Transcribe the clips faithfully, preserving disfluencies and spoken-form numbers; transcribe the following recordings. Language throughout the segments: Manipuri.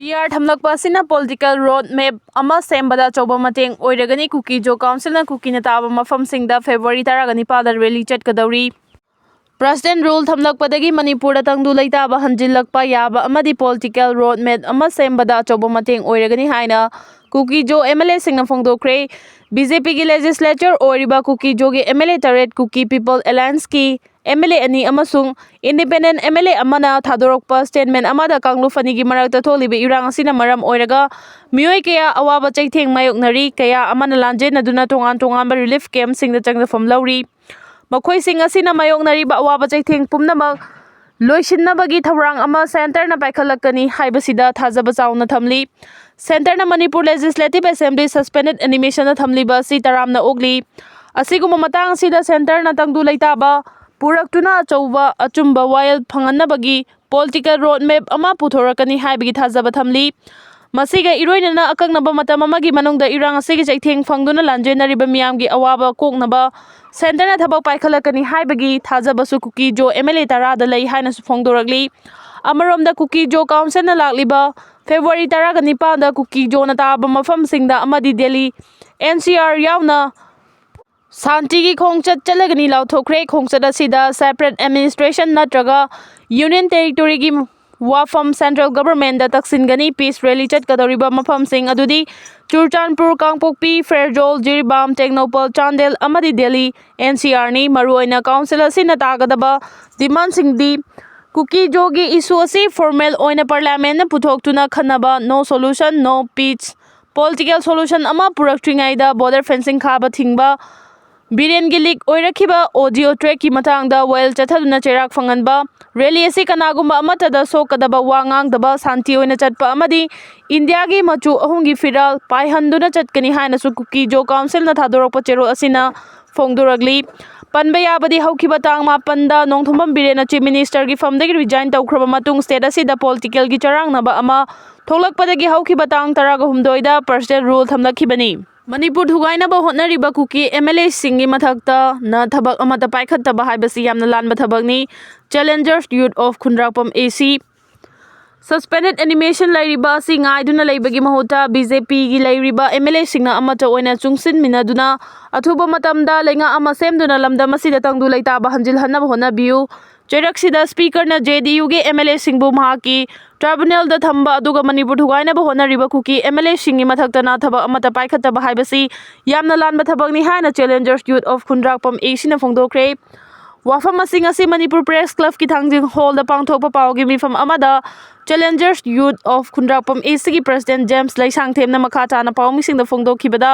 ꯄꯤ ꯑꯥꯔ ꯊꯝꯂꯛꯄ ꯑꯁꯤꯅ ꯄꯣꯂꯤꯇꯤꯀꯦꯜ ꯔꯣꯗ ꯃꯦꯞ ꯑꯃ ꯁꯦꯝꯕꯗ ꯑꯆꯧꯕ ꯃꯇꯦꯡ ꯑꯣꯏꯔꯒꯅꯤ꯫ ꯀꯨꯀꯤ ꯖꯣ ꯀꯥꯎꯟꯁꯤꯜꯅ ꯀꯨꯀꯤꯅ ꯇꯥꯕ ꯃꯐꯝꯁꯤꯡꯗ ꯐꯦꯕ꯭ꯔꯨꯋꯥꯔꯤ ꯇꯔꯥꯒ ꯅꯤꯄꯥꯜꯗ ꯔꯦꯂꯤ ꯆꯠꯀꯗꯧꯔꯤ꯫ ꯄ꯭ꯔꯁꯤꯗꯦꯟ ꯔꯨꯜ ꯊꯝꯂꯛꯄꯗꯒꯤ ꯃꯅꯤꯄꯨꯔꯗ ꯇꯪꯗꯨ ꯂꯩꯇꯥꯕ ꯍꯟꯖꯤꯜꯂꯛꯄ ꯌꯥꯕ ꯑꯃꯗꯤ ꯄꯣꯂꯤꯇꯤꯀꯦꯜ ꯔꯣꯗ ꯃꯦꯞ ꯑꯃ ꯁꯦꯝꯕꯗ ꯑꯆꯧꯕ ꯃꯇꯦꯡ ꯑꯣꯏꯔꯒꯅꯤ ꯍꯥꯏꯅ ꯀꯨꯀꯤ ꯖꯣ ꯑꯦꯝ ꯑꯦꯜ ꯑꯦꯁꯤꯡꯅ ꯐꯣꯡꯗꯣꯛꯈ꯭ꯔꯦ꯫ ꯕꯤ ꯖꯦ ꯄꯤꯒꯤ ꯂꯦꯖꯤꯁꯂꯦꯆꯔ ꯑꯣꯏꯔꯤꯕ ꯀꯨꯀꯤ ꯖꯣꯒꯤ ꯑꯦꯝ ꯑꯦꯜ ꯑꯦ ꯇꯔꯦꯠ, ꯀꯨꯀꯤ ꯄꯤꯄꯜ ꯑꯦꯂꯥꯌꯟꯁꯀꯤ ꯑꯦꯝ ꯑꯦꯜ ꯑꯦ ꯑꯅꯤ ꯑꯃꯁꯨꯡ ꯏꯟꯗꯤꯄꯦꯟꯗꯦꯟ ꯑꯦꯝ ꯑꯦꯜ ꯑꯦ ꯑꯃꯅ ꯊꯥꯗꯣꯔꯛꯄ ꯁ꯭ꯇꯦꯠꯃꯦꯟ ꯑꯃꯗ ꯀꯥꯡꯂꯨꯞ ꯑꯅꯤꯒꯤ ꯃꯔꯛꯇ ꯊꯣꯛꯂꯤꯕ ꯏꯔꯥꯡ ꯑꯁꯤꯅ ꯃꯔꯝ ꯑꯣꯏꯔꯒ ꯃꯤꯑꯣꯏ ꯀꯌꯥ ꯑꯋꯥꯕ ꯆꯩꯊꯦꯡ ꯃꯥꯌꯣꯛꯅꯔꯤ, ꯀꯌꯥ ꯑꯃꯅ ꯂꯥꯟꯖꯦꯟꯅꯗꯨꯅ ꯇꯣꯉꯥꯟ ꯇꯣꯉꯥꯟꯕ ꯔꯤꯂꯤꯐ ꯀꯦꯝꯞꯁꯤꯡꯗ ꯆꯪꯖꯐꯝ ꯂꯧꯔꯤ꯫ ꯃꯈꯣꯏꯁꯤꯡ ꯑꯁꯤꯅ ꯃꯥꯌꯣꯛꯅꯔꯤꯕ ꯑꯋꯥꯕ ꯆꯩꯊꯦꯡ ꯄꯨꯝꯅꯃꯛ ꯂꯣꯏꯁꯤꯟꯅꯕꯒꯤ ꯊꯧꯔꯥꯡ ꯑꯃ ꯁꯦꯟꯇꯔꯅ ꯄꯥꯏꯈꯠꯂꯛꯀꯅꯤ ꯍꯥꯏꯕꯁꯤꯗ ꯊꯥꯖꯕ ꯆꯥꯎꯅ ꯊꯝꯂꯤ꯫ ꯁꯦꯟꯇꯔꯅ ꯃꯅꯤꯄꯨꯔ ꯂꯦꯖꯤꯁꯂꯦꯇꯤꯚ ꯑꯦꯁꯦꯝꯕ꯭ꯂꯤ ꯁꯁꯄꯦꯟꯗꯦꯗ ꯑꯦꯅꯤꯃꯦꯁꯟꯗ ꯊꯝꯂꯤꯕ ꯑꯁꯤ ꯇꯔꯥꯝꯅ ꯑꯣꯛꯂꯤ꯫ ꯑꯁꯤꯒꯨꯝꯕ ꯃꯇꯥꯡ ꯑꯁꯤꯗ ꯁꯦꯟꯇꯔꯅ ꯇꯪꯗꯨ ꯂꯩꯇꯥꯕ ꯄꯨꯔꯛꯇꯨꯅ ꯑꯆꯧꯕ ꯑꯆꯨꯝꯕ ꯋꯥꯌꯦꯜ ꯐꯪꯍꯟꯅꯕꯒꯤ ꯄꯣꯂꯤꯇꯤꯀꯦꯜ ꯔꯣꯗ ꯃꯦꯞ ꯑꯃ ꯄꯨꯊꯣꯔꯛꯀꯅꯤ ꯍꯥꯏꯕꯒꯤ ꯊꯥꯖꯕ ꯊꯝꯂꯤ꯫ ꯃꯁꯤꯒ ꯏꯔꯣꯏꯅꯅ ꯑꯀꯛꯅꯕ ꯃꯇꯝ ꯑꯃꯒꯤ ꯃꯅꯨꯡꯗ ꯏꯔꯥꯡ ꯑꯁꯤꯒꯤ ꯆꯩꯊꯦꯡ ꯐꯪꯗꯨꯅ ꯂꯥꯟꯖꯦꯟꯅꯔꯤꯕ ꯃꯤꯌꯥꯝꯒꯤ ꯑꯋꯥꯕ ꯀꯣꯛꯅꯕ ꯁꯦꯟꯇꯔꯅ ꯊꯕꯛ ꯄꯥꯏꯈꯠꯂꯛꯀꯅꯤ ꯍꯥꯏꯕꯒꯤ ꯊꯥꯖꯕꯁꯨ ꯀꯨꯀꯤ ꯖꯣ ꯑꯦꯝ ꯑꯦꯜ ꯑꯦ ꯇꯔꯥꯗ ꯂꯩ ꯍꯥꯏꯅꯁꯨ ꯐꯣꯡꯗꯣꯔꯛꯂꯤ꯫ ꯑꯃꯔꯣꯝꯗ ꯀꯨꯀꯤ ꯖꯣ ꯀꯥꯎꯟꯁꯤꯜꯅ ꯂꯥꯛꯂꯤꯕ ꯐꯦꯕ꯭ꯔꯨꯋꯥꯔꯤ ꯇꯔꯥꯒ ꯅꯤꯄꯥꯟꯗ ꯀꯨꯀꯤ ꯖꯣꯅ ꯇꯥꯕ ꯃꯐꯝꯁꯤꯡꯗ ꯑꯃꯗꯤ ꯗꯦꯜꯂꯤ, ꯑꯦꯟ ꯁꯤ ꯑꯥꯔ ꯌꯥꯎꯅ ꯁꯥꯟꯇꯤꯒꯤ ꯈꯣꯡꯆꯠ ꯆꯠꯂꯒꯅꯤ ꯂꯥꯎꯊꯣꯛꯈ꯭ꯔꯦ꯫ ꯈꯣꯡꯆꯠ ꯑꯁꯤꯗ ꯁꯦꯄꯔꯦꯠ ꯑꯦꯗꯃꯤꯅꯤꯁꯇ꯭ꯔꯦꯁꯟ ꯅꯠꯇ꯭ꯔꯒ ꯌꯨꯅꯤꯌꯟ ꯇꯦꯔꯤꯇꯣꯔꯤꯒꯤ ꯋꯥꯐꯝ ꯁꯦꯟꯇ꯭ꯔꯦꯜ ꯒꯚꯔꯟꯃꯦꯟꯗ ꯇꯛꯁꯤꯟꯒꯅꯤ꯫ ꯄꯤꯁ ꯔꯦꯂꯤ ꯆꯠꯀꯗꯧꯔꯤꯕ ꯃꯐꯝꯁꯤꯡ ꯑꯗꯨꯗꯤ ꯆꯨꯔꯆꯥꯟꯄꯨꯔ, ꯀꯥꯡꯄꯣꯛꯄꯤ, ꯐꯦꯔꯖꯣꯜ, ꯖꯤꯔꯤꯕꯥꯝ, ꯇꯦꯡꯅꯧꯄꯜ, ꯆꯥꯟꯗꯦꯜ ꯑꯃꯗꯤ ꯗꯦꯜꯂꯤ ꯑꯦꯟ ꯁꯤ ꯑꯥꯔꯅꯤ꯫ ꯃꯔꯨꯑꯣꯏꯅ ꯀꯥꯎꯟꯁꯤꯜ ꯑꯁꯤꯅ ꯇꯥꯒꯗꯕ ꯗꯤꯃꯥꯟꯁꯤꯡꯗꯤ ꯀꯨꯀꯤ ꯖꯣꯒꯤ ꯏꯁꯨ ꯑꯁꯤ ꯐꯣꯔꯃꯦꯜ ꯑꯣꯏꯅ ꯄꯥꯔꯂꯤꯌꯥꯃꯦꯟꯅ ꯄꯨꯊꯣꯛꯇꯨꯅ ꯈꯟꯅꯕ, no solution, no peace, political solution ꯑꯃ ꯄꯨꯔꯛꯇ꯭ꯔꯤꯉꯩꯗ ꯕꯣꯔꯗꯔ ꯐꯦꯟꯁꯤꯡ ꯈꯥꯕ ꯊꯤꯡꯕ, ꯕꯤꯔꯦꯟꯒꯤ ꯂꯤꯛ ꯑꯣꯏꯔꯛꯈꯤꯕ ꯑꯣꯗꯤꯑꯣ ꯇ꯭ꯔꯦꯛꯀꯤ ꯃꯇꯥꯡꯗ ꯋꯥꯌꯦꯜ ꯆꯠꯊꯗꯨꯅ ꯆꯩꯔꯥꯛ ꯐꯪꯍꯟꯕ, ꯔꯦꯂꯤ ꯑꯁꯤ ꯀꯅꯥꯒꯨꯝꯕ ꯑꯃꯠꯇꯗ ꯁꯣꯛꯀꯗꯕ ꯋꯥ ꯉꯥꯡꯗꯕ, ꯁꯥꯟꯇꯤ ꯑꯣꯏꯅ ꯆꯠꯄ ꯑꯃꯗꯤ ꯏꯟꯗꯤꯌꯥꯒꯤ ꯃꯆꯨ ꯑꯍꯨꯝꯒꯤ ꯐꯤꯔꯥꯜ ꯄꯥꯏꯍꯟꯗꯨꯅ ꯆꯠꯀꯅꯤ ꯍꯥꯏꯅꯁꯨ ꯀꯨꯀꯤ ꯖꯣ ꯀꯥꯎꯟꯁꯤꯜꯅ ꯊꯥꯗꯣꯔꯛꯄ ꯆꯦꯔꯣꯜ ꯑꯁꯤꯅ ꯐꯣꯡꯗꯣꯔꯛꯂꯤ꯫ ꯄꯟꯕ ꯌꯥꯕꯗꯤ ꯍꯧꯈꯤꯕ ꯇꯥꯡ ꯃꯥꯄꯟꯗ ꯅꯣꯡꯊꯣꯝꯕꯝ ꯕꯤꯔꯦꯟꯅ ꯆꯤꯐ ꯃꯤꯅꯤꯁꯇꯔꯒꯤ ꯐꯝꯗꯒꯤ ꯔꯤꯖꯥꯏꯟ ꯇꯧꯈ꯭ꯔꯕ ꯃꯇꯨꯡ ꯁ꯭ꯇꯦꯠ ꯑꯁꯤꯗ ꯄꯣꯂꯤꯇꯤꯀꯦꯜꯒꯤ ꯆꯔꯥꯡꯅꯕ ꯑꯃ ꯊꯣꯛꯂꯛꯄꯗꯒꯤ ꯍꯧꯈꯤꯕ ꯇꯥꯡ ꯇꯔꯥꯒ ꯍꯨꯝꯗꯣꯏꯗ ꯄ꯭ꯔꯁꯤꯗꯦꯟ ꯔꯨꯜ ꯊꯝꯂꯛꯈꯤꯕꯅꯤ꯫ ꯃꯅꯤꯄꯨꯔ ꯊꯨꯒꯥꯏꯅꯕ ꯍꯣꯠꯅꯔꯤꯕ ꯀꯨꯀꯤ ꯑꯦꯝ ꯑꯦꯜ ꯑꯦꯁꯤꯡꯒꯤ ꯃꯊꯛꯇ ꯅ ꯊꯕꯛ ꯑꯃꯠꯇ ꯄꯥꯏꯈꯠꯇꯕ ꯍꯥꯏꯕꯁꯤ ꯌꯥꯝꯅ ꯂꯥꯟꯕ ꯊꯕꯛꯅꯤ꯫ Challengers Youth of ꯈꯨꯟꯗ꯭ꯔꯥꯛꯄꯝ ꯑꯦ ꯁꯤ, Suspended animation ꯂꯩꯔꯤꯕ ꯑꯁꯤ ꯉꯥꯏꯗꯨꯅ ꯂꯩꯕꯒꯤ ꯃꯍꯨꯠꯇ ꯕꯤ ꯖꯦ ꯄꯤꯒꯤ ꯂꯩꯔꯤꯕ ꯑꯦꯝ ꯑꯦꯜ ꯑꯦꯁꯤꯡꯅ ꯑꯃꯠꯇ ꯑꯣꯏꯅ ꯆꯨꯡꯁꯤꯟꯃꯤꯟꯅꯗꯨꯅ ꯑꯊꯨꯕ ꯃꯇꯝꯗ ꯂꯩꯉꯥꯛ ꯑꯃ ꯁꯦꯝꯗꯨꯅ ꯂꯝꯗꯝ ꯑꯁꯤꯗ ꯇꯪꯗꯨ ꯂꯩꯇꯥꯕ ꯍꯟꯖꯤꯜꯍꯟꯅꯕ ꯍꯣꯠꯅꯕꯤꯌꯨ꯫ ꯆꯩꯔꯛꯁꯤꯗ ꯁ꯭ꯄꯤꯀꯔꯅ ꯖꯦ ꯗꯤ ꯌꯨꯒꯤ ꯑꯦꯝ ꯑꯦꯜ ꯑꯦꯁꯤꯡꯕꯨ ꯃꯍꯥꯛꯀꯤ ꯇ꯭ꯔꯥꯏꯕꯨꯅꯦꯜꯗ ꯊꯝꯕ ꯑꯗꯨꯒ ꯃꯅꯤꯄꯨꯔ ꯊꯨꯒꯥꯏꯅꯕ ꯍꯣꯠꯅꯔꯤꯕ ꯀꯨꯀꯤ ꯑꯦꯝ ꯑꯦꯜ ꯑꯦꯁꯤꯡꯒꯤ ꯃꯊꯛꯇꯅ ꯊꯕꯛ ꯑꯃꯠꯇ ꯄꯥꯏꯈꯠꯇꯕ ꯍꯥꯏꯕꯁꯤ ꯌꯥꯝꯅ ꯂꯥꯟꯕ ꯊꯕꯛꯅꯤ ꯍꯥꯏꯅ Challengers Youth of ꯈꯨꯟꯗ꯭ꯔꯥꯛꯄꯝ ꯑꯦ ꯁꯤꯅ ꯐꯣꯡꯗꯣꯛꯈ꯭ꯔꯦ꯫ ꯋꯥꯐꯝ ꯑꯁꯤ ꯉꯁꯤ ꯃꯅꯤꯄꯨꯔ ꯄ꯭ꯔꯦꯁ ꯀ꯭ꯂꯕꯀꯤ ꯊꯥꯡꯖꯤꯡ ꯍꯣꯜꯗ ꯄꯥꯡꯊꯣꯛꯄ ꯄꯥꯎꯒꯤ ꯃꯤꯐꯝ ꯑꯃꯗ Challengers Youth of ꯈꯨꯟꯗ꯭ꯔꯥꯛꯄꯝ ꯑꯦ ꯁꯤꯒꯤ ꯄ꯭ꯔꯁꯤꯗꯦꯟ ꯖꯦꯝꯁ ꯂꯩꯁꯥꯡꯊꯦꯝꯅ ꯃꯈꯥ ꯇꯥꯅ ꯄꯥꯎꯃꯤꯁꯤꯡꯗ ꯐꯣꯡꯗꯣꯛꯈꯤꯕꯗ,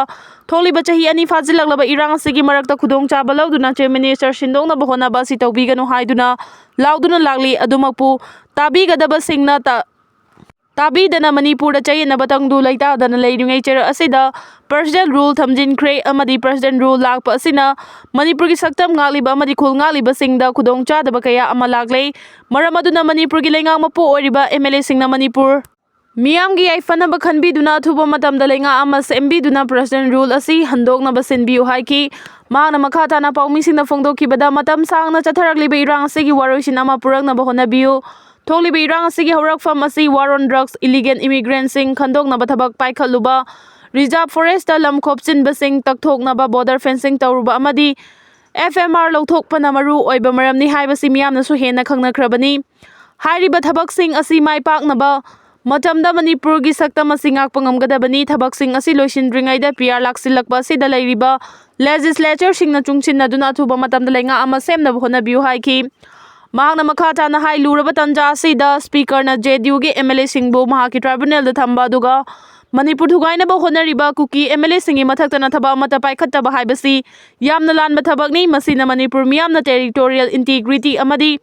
ꯊꯣꯛꯂꯤꯕ ꯆꯍꯤ ꯑꯅꯤ ꯐꯥꯖꯤꯜꯂꯛꯂꯕ ꯏꯔꯥꯡ ꯑꯁꯤꯒꯤ ꯃꯔꯛꯇ ꯈꯨꯗꯣꯡꯆꯥꯕ ꯂꯧꯗꯨꯅ ꯆꯤꯐ ꯃꯤꯅꯤꯁꯇꯔ ꯁꯤꯟꯗꯣꯛꯅꯕ ꯍꯣꯠꯅꯕ ꯑꯁꯤ ꯇꯧꯕꯤꯒꯅꯨ ꯍꯥꯏꯗꯨꯅ ꯂꯥꯎꯗꯨꯅ ꯂꯥꯛꯂꯤ꯫ ꯑꯗꯨꯃꯛꯄꯨ ꯇꯥꯕꯤꯒꯗꯕꯁꯤꯡꯅ ꯇꯥ-, ꯇꯥꯕꯤꯗꯅ ꯃꯅꯤꯄꯨꯔꯗ ꯆꯌꯦꯠꯅꯕ ꯇꯪꯗꯨ ꯂꯩꯇꯥꯗꯅ ꯂꯩꯔꯤꯉꯩ ꯆꯩꯔꯛ ꯑꯁꯤꯗ ꯄ꯭ꯔꯁꯤꯗꯦꯟ ꯔꯨꯜ ꯊꯝꯖꯤꯟꯈ꯭ꯔꯦ ꯑꯃꯗꯤ ꯄ꯭ꯔꯁꯤꯗꯦꯟ ꯔꯨꯜ ꯂꯥꯛꯄ ꯑꯁꯤꯅ ꯃꯅꯤꯄꯨꯔꯒꯤ ꯁꯛꯇꯝ ꯉꯥꯛꯂꯤꯕ ꯑꯃꯗꯤ ꯈꯨꯜ ꯉꯥꯛꯂꯤꯕꯁꯤꯡꯗ ꯈꯨꯗꯣꯡꯆꯥꯗꯕ ꯀꯌꯥ ꯑꯃ ꯂꯥꯛꯂꯦ꯫ ꯃꯔꯝ ꯑꯗꯨꯅ ꯃꯅꯤꯄꯨꯔꯒꯤ ꯂꯩꯉꯥꯛ ꯃꯄꯨ ꯑꯣꯏꯔꯤꯕ ꯑꯦꯝ ꯑꯦꯜ ꯑꯦꯁꯤꯡꯅ ꯃꯅꯤꯄꯨꯔ ꯃꯤꯌꯥꯝꯒꯤ ꯌꯥꯏꯐꯅꯕ ꯈꯟꯕꯤꯗꯨꯅ ꯑꯊꯨꯕ ꯃꯇꯝꯗ ꯂꯩꯉꯥꯛ ꯑꯃ ꯁꯦꯝꯕꯤꯗꯨꯅ ꯄ꯭ꯔꯁꯤꯗꯦꯟ ꯔꯨꯜ ꯑꯁꯤ ꯍꯟꯗꯣꯛꯅꯕ ꯁꯤꯟꯕꯤꯌꯨ ꯍꯥꯏꯈꯤ꯫ ꯃꯍꯥꯛꯅ ꯃꯈꯥ ꯇꯥꯅ ꯄꯥꯎꯃꯤꯁꯤꯡꯗ ꯐꯣꯡꯗꯣꯛꯈꯤꯕꯗ, ꯃꯇꯝ ꯁꯥꯡꯅ ꯆꯠꯊꯔꯛꯂꯤꯕ ꯏꯔꯥꯡ ꯑꯁꯤꯒꯤ ꯋꯥꯔꯣꯏꯁꯤꯟ ꯑꯃ ꯄꯨꯔꯛꯅꯕ ꯍꯣꯠꯅꯕꯤꯌꯨ꯫ ꯊꯣꯛꯂꯤꯕ ꯏꯔꯥꯡ ꯑꯁꯤꯒꯤ ꯍꯧꯔꯛꯐꯝ ꯑꯁꯤ war on drugs, illegal immigrantꯁꯤꯡ ꯈꯟꯗꯣꯛꯅꯕ ꯊꯕꯛ ꯄꯥꯏꯈꯠꯂꯨꯕ, reserve forestꯇ ꯂꯝ ꯈꯣꯞꯆꯤꯟꯕꯁꯤꯡ ꯇꯛꯊꯣꯛꯅꯕ border fencing ꯇꯧꯔꯨꯕ ꯑꯃꯗꯤ F M R ꯂꯧꯊꯣꯛꯄꯅ ꯃꯔꯨ ꯑꯣꯏꯕ ꯃꯔꯝꯅꯤ ꯍꯥꯏꯕꯁꯤ ꯃꯤꯌꯥꯝꯅꯁꯨ ꯍꯦꯟꯅ ꯈꯪꯅꯈ꯭ꯔꯕꯅꯤ꯫ ꯍꯥꯏꯔꯤꯕ ꯊꯕꯛꯁꯤꯡ ꯑꯁꯤ ꯃꯥꯏ ꯄꯥꯛꯅꯕ ꯃꯇꯝꯗ ꯃꯅꯤꯄꯨꯔꯒꯤ ꯁꯛꯇꯝ ꯑꯁꯤ ꯉꯥꯛꯄ ꯉꯝꯒꯗꯕꯅꯤ꯫ ꯊꯕꯛꯁꯤꯡ ꯑꯁꯤ ꯂꯣꯏꯁꯤꯟꯗ꯭ꯔꯤꯉꯩꯗ P R ꯂꯥꯛꯁꯤꯜꯂꯛꯄ ꯑꯁꯤꯗ ꯂꯩꯔꯤꯕ legislatureꯁꯤꯡꯅ ꯆꯨꯡꯁꯤꯟꯅꯗꯨꯅ ꯑꯊꯨꯕ ꯃꯇꯝꯗ ꯂꯩꯉꯥꯛ ꯑꯃ ꯁꯦꯝꯅꯕ ꯍꯣꯠꯅꯕꯤꯌꯨ ꯍꯥꯏꯈꯤ꯫ ꯃꯍꯥꯛꯅ ꯃꯈꯥ ꯇꯥꯅ ꯍꯥꯏ, ꯂꯨꯔꯕ ꯇꯥꯟꯖꯥ ꯑꯁꯤꯗ ꯁ꯭ꯄꯤꯀꯔꯅ J D Uꯒꯤ M L Aꯁꯤꯡꯕꯨ ꯃꯍꯥꯛꯀꯤ tribunalꯗ ꯊꯝꯕ ꯑꯗꯨꯒ ꯃꯅꯤꯄꯨꯔ ꯊꯨꯒꯥꯏꯅꯕ ꯍꯣꯠꯅꯔꯤꯕ ꯀꯨꯀꯤ M L Aꯁꯤꯡꯒꯤ ꯃꯊꯛꯇꯅ ꯊꯕꯛ ꯑꯃꯠꯇ ꯄꯥꯏꯈꯠꯇꯕ ꯍꯥꯏꯕꯁꯤ ꯌꯥꯝꯅ ꯂꯥꯟꯕ ꯊꯕꯛꯅꯤ꯫ ꯃꯁꯤꯅ ꯃꯅꯤꯄꯨꯔ ꯃꯤꯌꯥꯝꯅ territorial integrity ꯑꯃꯗꯤ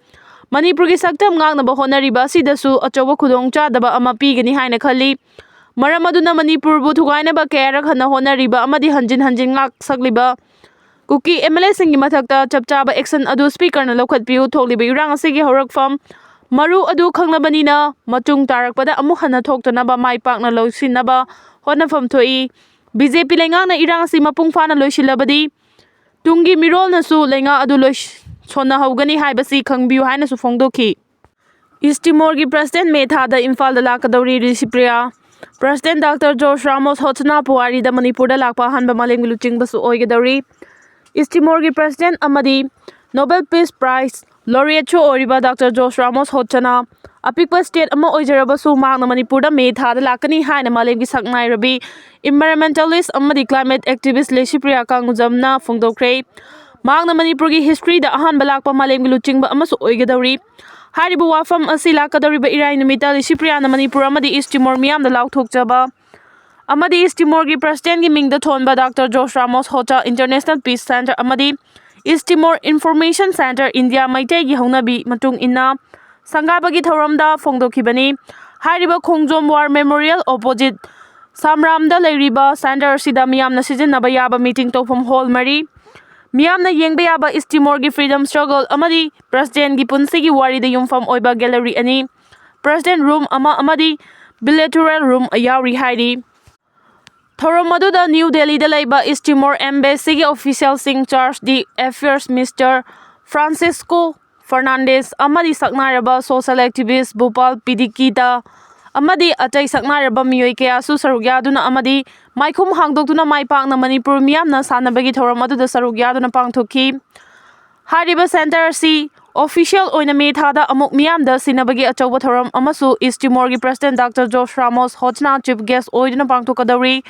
ꯃꯅꯤꯄꯨꯔꯒꯤ ꯁꯛꯇꯝ ꯉꯥꯛꯅꯕ ꯍꯣꯠꯅꯔꯤꯕ ꯑꯁꯤꯗꯁꯨ ꯑꯆꯧꯕ ꯈꯨꯗꯣꯡꯆꯥꯗꯕ ꯑꯃ ꯄꯤꯒꯅꯤ ꯍꯥꯏꯅ ꯈꯜꯂꯤ꯫ ꯃꯔꯝ ꯑꯗꯨꯅ ꯃꯅꯤꯄꯨꯔꯕꯨ ꯊꯨꯒꯥꯏꯅꯕ ꯀꯌꯥꯔꯛ ꯍꯟꯅ ꯍꯣꯠꯅꯔꯤꯕ ꯑꯃꯗꯤ ꯍꯟꯖꯤꯟ ꯍꯟꯖꯤꯟ ꯉꯥꯛ ꯁꯛꯂꯤꯕ ꯀꯨꯀꯤ M L Aꯁꯤꯡꯒꯤ ꯃꯊꯛꯇ ꯆꯞ ꯆꯥꯕ action ꯑꯗꯨ ꯁ꯭ꯄꯤꯀꯔꯅ ꯂꯧꯈꯠꯄꯤꯌꯨ꯫ ꯊꯣꯛꯂꯤꯕ ꯏꯔꯥꯡ ꯑꯁꯤꯒꯤ ꯍꯧꯔꯛꯐꯝ ꯃꯔꯨ ꯑꯗꯨ ꯈꯪꯂꯕꯅꯤꯅ, ꯃꯇꯨꯡ ꯇꯥꯔꯛꯄꯗ ꯑꯃꯨꯛ ꯍꯟꯅ ꯊꯣꯛꯇꯅꯕ ꯃꯥꯏ ꯄꯥꯛꯅ ꯂꯣꯏꯁꯤꯟꯅꯕ ꯍꯣꯠꯅꯐꯝ ꯊꯣꯛꯏ꯫ B J P ꯂꯩꯉꯥꯛꯅ ꯏꯔꯥꯡ ꯑꯁꯤ ꯃꯄꯨꯡ ꯐꯥꯅ ꯂꯣꯏꯁꯤꯜꯂꯕꯗꯤ, ꯇꯨꯡꯒꯤ ꯃꯤꯔꯣꯜꯅꯁꯨ ꯂꯩꯉꯥꯛ ꯑꯗꯨ ꯂꯣꯏꯁ-, ꯁꯣꯟꯅꯍꯧꯒꯅꯤ ꯍꯥꯏꯕꯁꯤ ꯈꯪꯕꯤꯌꯨ ꯍꯥꯏꯅꯁꯨ ꯐꯣꯡꯗꯣꯛꯈꯤ꯫ ꯏꯁ ꯇꯤꯃꯣꯔꯒꯤ ꯄ꯭ꯔꯁꯤꯗꯦꯟ ꯃꯦ ꯊꯥꯗ ꯏꯝꯐꯥꯜꯗ ꯂꯥꯛꯀꯗꯧꯔꯤ ꯔꯤꯁꯤꯄ꯭ꯔꯤꯌꯥ꯫ ꯄ꯭ꯔꯁꯤꯗꯦꯟ ꯗꯥꯛꯇꯔ ꯖꯣꯔꯖ ꯔꯥꯃꯣꯁ ꯍꯣꯠꯁꯅꯥ ꯄꯨꯋꯥꯔꯤꯗ ꯃꯅꯤꯄꯨꯔꯗ ꯂꯥꯛꯄ ꯑꯍꯥꯟꯕ ꯃꯥꯂꯦꯝꯒꯤ ꯂꯨꯆꯤꯡꯕꯁꯨ ꯑꯣꯏꯒꯗꯧꯔꯤ꯫ ꯏꯁ ꯇꯤꯃꯣꯔꯒꯤ ꯄ꯭ꯔꯁꯤꯗꯦꯟ ꯑꯃꯗꯤ ꯅꯣꯕꯦꯜ ꯄꯤꯁ ꯄ꯭ꯔꯥꯏꯖ ꯂꯣꯔꯤꯌꯦꯠꯁꯨ ꯑꯣꯏꯔꯤꯕ ꯗꯥꯛꯇꯔ ꯖꯣꯔꯖ ꯔꯥꯃꯣꯁ ꯍꯣꯠꯁꯅꯥ ꯑꯄꯤꯛꯄ ꯁ꯭ꯇꯦꯠ ꯑꯃ ꯑꯣꯏꯖꯔꯕꯁꯨ ꯃꯍꯥꯛꯅ ꯃꯅꯤꯄꯨꯔꯗ ꯃꯦ ꯊꯥꯗ ꯂꯥꯛꯀꯅꯤ ꯍꯥꯏꯅ ꯃꯥꯂꯦꯝꯒꯤ ꯁꯛꯅꯥꯏꯔꯕꯤ ꯏꯟꯚꯥꯏꯔꯣꯟꯃꯦꯟꯇꯦꯂꯤꯁ ꯑꯃꯗꯤ ꯀ꯭ꯂꯥꯏꯃꯦꯠ ꯑꯦꯛꯇꯤꯚꯤꯁ꯭ꯠ ꯂꯤꯁꯤꯄ꯭ꯔꯤꯌꯥ ꯀꯥꯡꯒꯨꯖꯝꯅ ꯐꯣꯡꯗꯣꯛꯈ꯭ꯔꯦ꯫ ꯃꯍꯥꯛꯅ ꯃꯅꯤꯄꯨꯔꯒꯤ ꯍꯤꯁꯇ꯭ꯔꯤꯗ ꯑꯍꯥꯟꯕ ꯂꯥꯛꯄ ꯃꯥꯂꯦꯝꯒꯤ ꯂꯨꯆꯤꯡꯕ ꯑꯃꯁꯨ ꯑꯣꯏꯒꯗꯧꯔꯤ꯫ ꯍꯥꯏꯔꯤꯕ ꯋꯥꯐꯝ ꯑꯁꯤ ꯂꯥꯛꯀꯗꯧꯔꯤꯕ ꯏꯔꯥꯏ ꯅꯨꯃꯤꯠꯇ ꯂꯤꯁꯤꯄ꯭ꯔꯤꯌꯥꯅ ꯃꯅꯤꯄꯨꯔ ꯑꯃꯗꯤ ꯏꯁ ꯇꯤꯃꯣꯔ ꯃꯤꯌꯥꯝꯗ ꯂꯥꯎꯊꯣꯛꯆꯕ ꯑꯃꯗꯤ ꯏꯁ ꯇꯤꯃꯣꯔꯒꯤ ꯄ꯭ꯔꯁꯤꯗꯦꯟꯒꯤ ꯃꯤꯡꯗ ꯊꯣꯟꯕ ꯗꯥꯛꯇꯔ ꯖꯣꯔꯖ Ramos Horta international peace centre ꯑꯃꯗꯤ East Timor information centre India ꯃꯩꯇꯩꯒꯤ ꯍꯧꯅꯕꯤ ꯃꯇꯨꯡ ꯏꯟꯅ ꯁꯪꯒꯥꯕꯒꯤ ꯊꯧꯔꯝꯗ ꯐꯣꯡꯗꯣꯛꯈꯤꯕꯅꯤ꯫ ꯍꯥꯏꯔꯤꯕ ꯈꯣꯡꯖꯣꯝ ꯋꯥꯔ ꯃꯦꯃꯣꯔꯤꯌꯦꯜ ꯑꯣꯄꯣꯖꯤꯠ ꯁꯥꯝꯔꯥꯝꯗ ꯂꯩꯔꯤꯕ ꯁꯦꯟꯇꯔ ꯑꯁꯤꯗ ꯃꯤꯌꯥꯝꯅ ꯁꯤꯖꯤꯟꯅꯕ ꯌꯥꯕ ꯃꯤꯇꯤꯡ ꯇꯧꯐꯝ ꯍꯣꯜ ꯃꯔꯤ, ꯃꯤꯌꯥꯝꯅ ꯌꯦꯡꯕ ꯌꯥꯕ ꯏꯁ ꯇꯤꯃꯣꯔꯒꯤ ꯐ꯭ꯔꯤꯗꯝ ꯁ꯭ꯇ꯭ꯔꯒꯜ ꯑꯃꯗꯤ ꯄ꯭ꯔꯁꯤꯗꯦꯟꯒꯤ ꯄꯨꯟꯁꯤꯒꯤ ꯋꯥꯔꯤꯗ ꯌꯨꯝꯐꯝ ꯑꯣꯏꯕ ꯒꯦꯂꯔꯤ ꯑꯅꯤ, ꯄ꯭ꯔꯁꯤꯗꯦꯟ ꯔꯨꯝ ꯑꯃ ꯑꯃꯗꯤ ꯕꯤꯂꯦꯇꯔꯦꯜ ꯔꯨꯝ ꯌꯥꯎꯔꯤ ꯍꯥꯏꯔꯤ꯫ ꯊꯧꯔꯝ ꯑꯗꯨꯗ ꯅ꯭ꯌꯨ ꯗꯦꯜꯂꯤꯗ ꯂꯩꯕ ꯏꯁ ꯇꯤꯃꯣꯔ ꯑꯦꯝꯕꯦꯁꯤꯒꯤ ꯑꯣꯐꯤꯁꯤꯌꯦꯜꯁꯤꯡ ꯆꯥꯔꯖ ꯗꯤ ꯑꯦꯐꯤꯌꯔꯁ ꯃꯤꯁꯇꯔ ꯐ꯭ꯔꯥꯟꯁꯤꯁꯀꯣ ꯐꯔꯅꯥꯟꯗꯦꯁ ꯑꯃꯗꯤ ꯁꯛꯅꯥꯏꯔꯕ ꯁꯣꯁꯤꯌꯦꯜ ꯑꯦꯛꯇꯤꯚꯤꯁ꯭ꯠ ꯚꯨꯄꯥꯜ ꯄꯤꯗꯤꯀꯤꯇꯥ ꯑꯃꯗꯤ ꯑꯇꯩ ꯁꯛꯅꯥꯏꯔꯕ ꯃꯤꯑꯣꯏ ꯀꯌꯥꯁꯨ ꯁꯔꯨꯛ ꯌꯥꯗꯨꯅ ꯑꯃꯗꯤ ꯃꯥꯏꯈꯨꯝ ꯍꯥꯡꯗꯣꯛꯇꯨꯅ ꯃꯥꯏ ꯄꯥꯛꯅ ꯃꯅꯤꯄꯨꯔ ꯃꯤꯌꯥꯝꯅ ꯁꯥꯟꯅꯕꯒꯤ ꯊꯧꯔꯝ ꯑꯗꯨꯗ ꯁꯔꯨꯛ ꯌꯥꯗꯨꯅ ꯄꯥꯡꯊꯣꯛꯈꯤ꯫ ꯍꯥꯏꯔꯤꯕ ꯁꯦꯟꯇꯔ ꯑꯁꯤ ꯑꯣꯐꯤꯁꯤꯌꯦꯜ ꯑꯣꯏꯅ ꯃꯦ ꯊꯥꯗ ꯑꯃꯨꯛ ꯃꯤꯌꯥꯝꯗ ꯁꯤꯟꯅꯕꯒꯤ ꯑꯆꯧꯕ ꯊꯧꯔꯝ ꯑꯃꯁꯨ ꯏꯁ ꯇꯤꯃꯣꯔꯒꯤ ꯄ꯭ꯔꯁꯤꯗꯦꯟ ꯗꯥꯛꯇꯔ ꯖꯣꯔꯖ ꯔꯥꯃꯣꯁ ꯍꯣꯠꯁꯅꯥ ꯆꯤꯐ ꯒꯦꯁ꯭ꯠ ꯑꯣꯏꯗꯨꯅ ꯄꯥꯡꯊꯣꯛꯀꯗꯧꯔꯤ꯫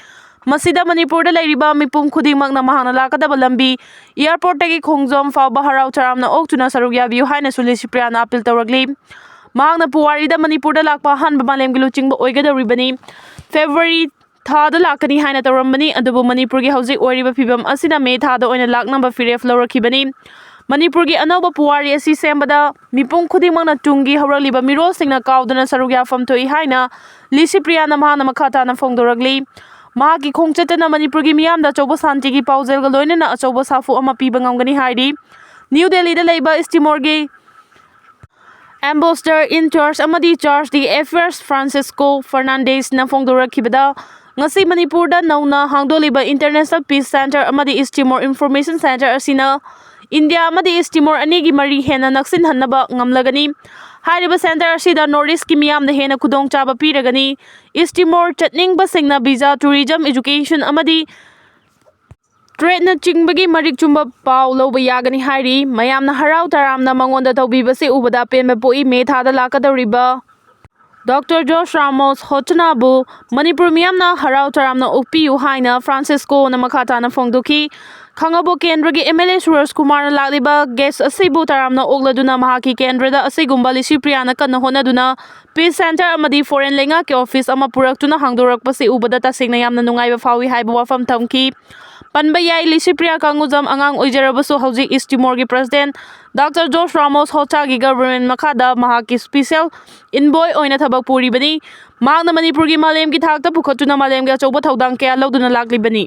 ꯃꯁꯤꯗ ꯃꯅꯤꯄꯨꯔꯗ ꯂꯩꯔꯤꯕ ꯃꯤꯄꯨꯝ ꯈꯨꯗꯤꯡꯃꯛꯅ ꯃꯍꯥꯛꯅ ꯂꯥꯛꯀꯗꯕ ꯂꯝꯕꯤ ꯑꯦꯌꯥꯔꯄꯣꯔꯠꯇꯒꯤ ꯈꯣꯡꯖꯣꯝ ꯐꯥꯎꯕ ꯍꯔꯥꯎ ꯇꯔꯥꯝꯅ ꯑꯣꯛꯇꯨꯅ ꯁꯔꯨꯛ ꯌꯥꯕꯤꯌꯨ ꯍꯥꯏꯅꯁꯨ ꯂꯤꯁꯤꯄ꯭ꯔꯤꯌꯥꯅ ꯑꯄꯤꯜ ꯇꯧꯔꯛꯂꯤ꯫ ꯃꯍꯥꯛꯅ ꯄꯨꯋꯥꯔꯤꯗ ꯃꯅꯤꯄꯨꯔꯗ ꯂꯥꯛꯄ ꯑꯍꯥꯟꯕ ꯃꯥꯂꯦꯝꯒꯤ ꯂꯨꯆꯤꯡꯕ ꯑꯣꯏꯒꯗꯧꯔꯤꯕꯅꯤ꯫ ꯐꯦꯕ꯭ꯔꯨꯋꯥꯔꯤ ꯊꯥꯗ ꯂꯥꯛꯀꯅꯤ ꯍꯥꯏꯅ ꯇꯧꯔꯝꯕꯅꯤ, ꯑꯗꯨꯕꯨ ꯃꯅꯤꯄꯨꯔꯒꯤ ꯍꯧꯖꯤꯛ ꯑꯣꯏꯔꯤꯕ ꯐꯤꯕꯝ ꯑꯁꯤꯅ ꯃꯦ ꯊꯥꯗ ꯑꯣꯏꯅ ꯂꯥꯛꯅꯕ ꯐꯤꯔꯦꯞ ꯂꯧꯔꯛꯈꯤꯕꯅꯤ꯫ ꯃꯅꯤꯄꯨꯔꯒꯤ ꯑꯅꯧꯕ ꯄꯨꯋꯥꯔꯤ ꯑꯁꯤ ꯁꯦꯝꯕꯗ ꯃꯤꯄꯨꯝ ꯈꯨꯗꯤꯡꯃꯛꯅ ꯇꯨꯡꯒꯤ ꯍꯧꯔꯛꯂꯤꯕ ꯃꯤꯔꯣꯜꯁꯤꯡꯅ ꯀꯥꯎꯗꯅ ꯁꯔꯨꯛ ꯌꯥꯐꯝ ꯊꯣꯛꯏ ꯍꯥꯏꯅ ꯂꯤꯁꯤꯄ꯭ꯔꯤꯌꯥꯅ ꯃꯍꯥꯛꯅ ꯃꯈꯥ ꯇꯥꯅ ꯐꯣꯡꯗꯣꯔꯛꯂꯤ꯫ ꯃꯍꯥꯛꯀꯤ ꯈꯣꯡꯆꯠꯇꯅ ꯃꯅꯤꯄꯨꯔꯒꯤ ꯃꯤꯌꯥꯝꯗ ꯑꯆꯧꯕ ꯁꯥꯟꯇꯤꯒꯤ ꯄꯥꯎꯖꯦꯜꯒ ꯂꯣꯏꯅꯅ ꯑꯆꯧꯕ ꯁꯥꯐꯨ ꯑꯃ ꯄꯤꯕ ꯉꯝꯒꯅꯤ ꯍꯥꯏꯔꯤ꯫ ꯅ꯭ꯌꯨ ꯗꯦꯜꯂꯤꯗ ꯂꯩꯕ ꯏꯁ ꯇꯤꯃꯣꯔꯒꯤ ꯑꯦꯝꯕꯦꯁꯦꯗꯔ ꯏꯟ ꯆꯥꯔꯖ ꯑꯃꯗꯤ ꯆꯥꯔꯖ ꯗꯤ ꯑꯦꯐꯤꯌꯔꯁ ꯐ꯭ꯔꯥꯟꯁꯤꯁꯀꯣ ꯐꯔꯅꯥꯟꯗꯦꯁꯅ ꯐꯣꯡꯗꯣꯔꯛꯈꯤꯕꯗ, ꯉꯁꯤ ꯃꯅꯤꯄꯨꯔꯗ ꯅꯧꯅ ꯍꯥꯡꯗꯣꯛꯂꯤꯕ ꯏꯟꯇꯔꯅꯦꯁꯅꯦꯜ ꯄꯤꯁ ꯁꯦꯟꯇꯔ ꯑꯃꯗꯤ ꯏꯁ ꯇꯤꯃꯣꯔ ꯏꯟꯐꯣꯔꯃꯦꯁꯟ ꯁꯦꯟꯇꯔ ꯑꯁꯤꯅ ꯏꯟꯗꯤꯌꯥ ꯑꯃꯗꯤ ꯏꯁ ꯇꯤꯃꯣꯔ ꯑꯅꯤꯒꯤ ꯃꯔꯤ ꯍꯦꯟꯅ ꯅꯛꯁꯤꯟꯍꯟꯅꯕ ꯉꯝꯂꯒꯅꯤ꯫ ꯍꯥꯏꯔꯤꯕ ꯁꯦꯟꯇꯔ ꯑꯁꯤꯗ ꯅꯣꯔꯠ ꯏꯁꯀꯤ ꯃꯤꯌꯥꯝꯗ ꯍꯦꯟꯅ ꯈꯨꯗꯣꯡꯆꯥꯕ ꯄꯤꯔꯒꯅꯤ꯫ ꯏꯁ ꯇꯤꯃꯣꯔ ꯆꯠꯅꯤꯡꯕꯁꯤꯡꯅ ꯚꯤꯖꯥ, ꯇꯨꯔꯤꯖꯝ, ꯑꯦꯖꯨꯀꯦꯁꯟ ꯑꯃꯗꯤ ꯇ꯭ꯔꯦꯗꯅꯆꯤꯡꯕꯒꯤ ꯃꯔꯤꯛ ꯆꯨꯝꯕ ꯄꯥꯎ ꯂꯧꯕ ꯌꯥꯒꯅꯤ ꯍꯥꯏꯔꯤ꯫ ꯃꯌꯥꯝꯅ ꯍꯔꯥꯎ ꯇꯔꯥꯝꯅ ꯃꯉꯣꯟꯗ ꯇꯧꯕꯤꯕꯁꯤ ꯎꯕꯗ ꯄꯦꯟꯕ ꯄꯣꯛꯏ꯫ ꯃꯦ ꯊꯥꯗ ꯂꯥꯛꯀꯗꯧꯔꯤꯕ ꯗꯣꯛꯇꯔ ꯖꯣꯔꯖ ꯔꯥꯃꯣꯁ ꯍꯣꯆꯅꯥꯕꯨ ꯃꯅꯤꯄꯨꯔ ꯃꯤꯌꯥꯝꯅ ꯍꯔꯥꯎ ꯇꯔꯥꯝꯅ ꯑꯣꯛꯄꯤꯌꯨ ꯍꯥꯏꯅ ꯐ꯭ꯔꯥꯟꯁꯤꯁꯀꯣꯅ ꯃꯈꯥ ꯇꯥꯅ ꯐꯣꯡꯗꯣꯛꯈꯤ꯫ ꯈꯥꯡꯉꯕꯣꯛ ꯀꯦꯟꯗ꯭ꯔꯒꯤ ꯑꯦꯝ ꯑꯦꯜ ꯑꯦ ꯁꯨꯔꯖ ꯀꯨꯃꯥꯔꯅ ꯂꯥꯛꯂꯤꯕ ꯒꯦꯁ ꯑꯁꯤꯕꯨ ꯇꯔꯥꯝꯅ ꯑꯣꯛꯂꯗꯨꯅ ꯃꯍꯥꯛꯀꯤ ꯀꯦꯟꯗ꯭ꯔꯗ ꯑꯁꯤꯒꯨꯝꯕ ꯂꯤꯁꯤꯄ꯭ꯔꯤꯌꯥꯅ ꯀꯟꯅ ꯍꯣꯠꯅꯗꯨꯅ ꯄꯤꯁ ꯁꯦꯟꯇꯔ ꯑꯃꯗꯤ ꯐꯣꯔꯦꯟ ꯂꯩꯉꯥꯛꯀꯤ ꯑꯣꯐꯤꯁ ꯑꯃ ꯄꯨꯔꯛꯇꯨꯅ ꯍꯥꯡꯗꯣꯔꯛꯄꯁꯤ ꯎꯕꯗ ꯇꯁꯦꯡꯅ ꯌꯥꯝꯅ ꯅꯨꯡꯉꯥꯏꯕ ꯐꯥꯎꯏ ꯍꯥꯏꯕ ꯋꯥꯐꯝ ꯊꯝꯈꯤ꯫ ꯄꯟꯕ ꯌꯥꯏ, ꯂꯤꯁꯤꯄ꯭ꯔꯤꯌꯥ ꯀꯥꯡꯉꯨꯖꯝ ꯑꯉꯥꯡ ꯑꯣꯏꯖꯔꯕꯁꯨ ꯍꯧꯖꯤꯛ ꯏꯁ ꯇꯤꯃꯣꯔꯒꯤ ꯄ꯭ꯔꯁꯤꯗꯦꯟ ꯗꯥꯛꯇꯔ ꯖꯣꯔꯖ ꯔꯥꯃꯣꯁ ꯍꯣꯆꯥꯒꯤ ꯒꯕꯔꯟꯃꯦꯟ ꯃꯈꯥꯗ ꯃꯍꯥꯛꯀꯤ ꯁ꯭ꯄꯤꯁꯦꯜ ꯏꯟꯕꯣꯏ ꯑꯣꯏꯅ ꯊꯕꯛ ꯄꯨꯔꯤꯕꯅꯤ꯫ ꯃꯍꯥꯛꯅ ꯃꯅꯤꯄꯨꯔꯒꯤ ꯃꯥꯂꯦꯝꯒꯤ ꯊꯥꯛꯇ ꯄꯨꯈꯠꯇꯨꯅ ꯃꯥꯂꯦꯝꯒꯤ ꯑꯆꯧꯕ ꯊꯧꯗꯥꯡ ꯀꯌꯥ ꯂꯧꯗꯨꯅ ꯂꯥꯛꯂꯤꯕꯅꯤ꯫